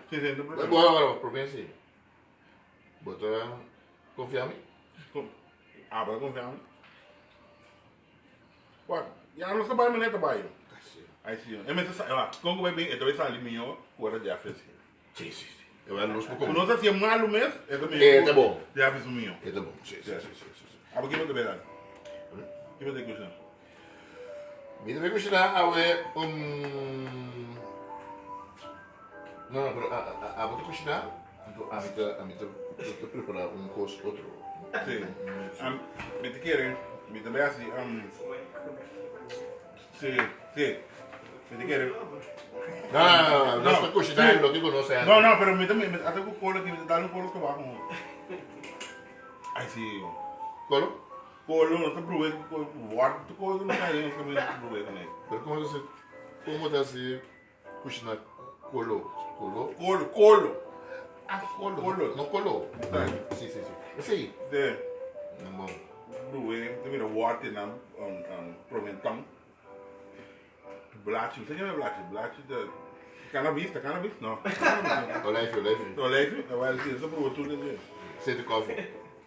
Sí, sí, no Bueno, bueno, promé sí. Bo ta konfia mi? Ah, bo ta konfia mi? Wak, ya nos ta bai manera ta bai. Sí. Ai sí. E mester sa, wak, kon ku bai bin, e ta bai sali mihó ku ora Jeffrey hasié. Sí, sí, sí. E bai nos por Ku komo. nos hasié malu mes, e ta mihó E ta ku bon. Jeffrey su mihó. E ta bon, sí, sí, sí, sí, sí. Abo ki bo ta bai dal? Ki bo ta kushiná? Mi ta bai kushiná awe un. No, no, pero abo ta kushiná, anto ami ta, ami ta, ta prepará un kos otro. Sí. Mi ta kere, mi ta bai hasi, sí, sí, mi ta kere. No, no, no, no, nos ta kushiná loke ku nos a. No, no, pero mi ta, mi ata ku kolo aki, mi ta dal un kolo kabaho. Ai, sí. Kolo? Kolo, nos ta bruhe ku wòrdu tur kos nos ta haña, nos ta bruhe kuné. Pero komo ta hasi, komo ta hasi kushina kolo? Kolo? Kolo, kolo. Ah, kolo. Kolo. No kolo. Sí, sí, sí. Esei. De. No bon. Bruhe, ta mira wòrdu nan promentòn. Blachi, mi sa kende blachi, blachi ta cannabis, ta cannabis? No. Olijfje, olijfje. Olijfje? Ah, wel, si, eso proba tur den dje. Zet de koffie.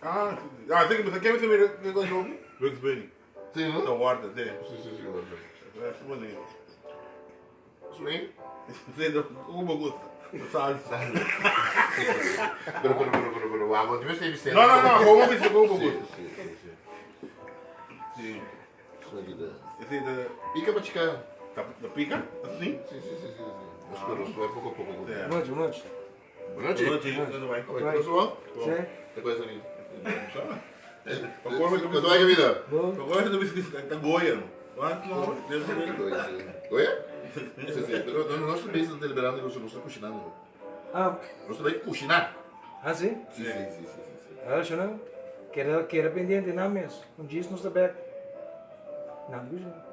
Ah, si, ah, si, mi sa kende mi mira ke kos lobi? Bugs Bunny. Si, no? Ta worda, si. Si, si, si, worda. Eso bonito. Swing? Si, no, como bo gusta. Sal. Sal. Pero, pero, pero, pero, pero, wak, want mi mester bisa. No, no, no, como bisa, como bo gusta. Si, si, si. Si. Esei ta pica pa chica. Ta pica? Así? Sí, sí, sí, sí. Nos pero nos poco a poco. Buenas noches, buenas noches. Buenas noches. Buenas noches. ¿Cómo se va? Sí. ¿Te puedes salir? ¿Cuánto hay que vida? ¿Cuánto Goya? Goya? Sí, sí. Pero no, no estoy deliberando, no estoy cocinando. Ah. No estoy cocinar. Ah, sí? Sí, sí, sí, sí, sí. Ah, shona. Keda, keda pendiente nan mes. Un djis nos ta bek. Nan kushina.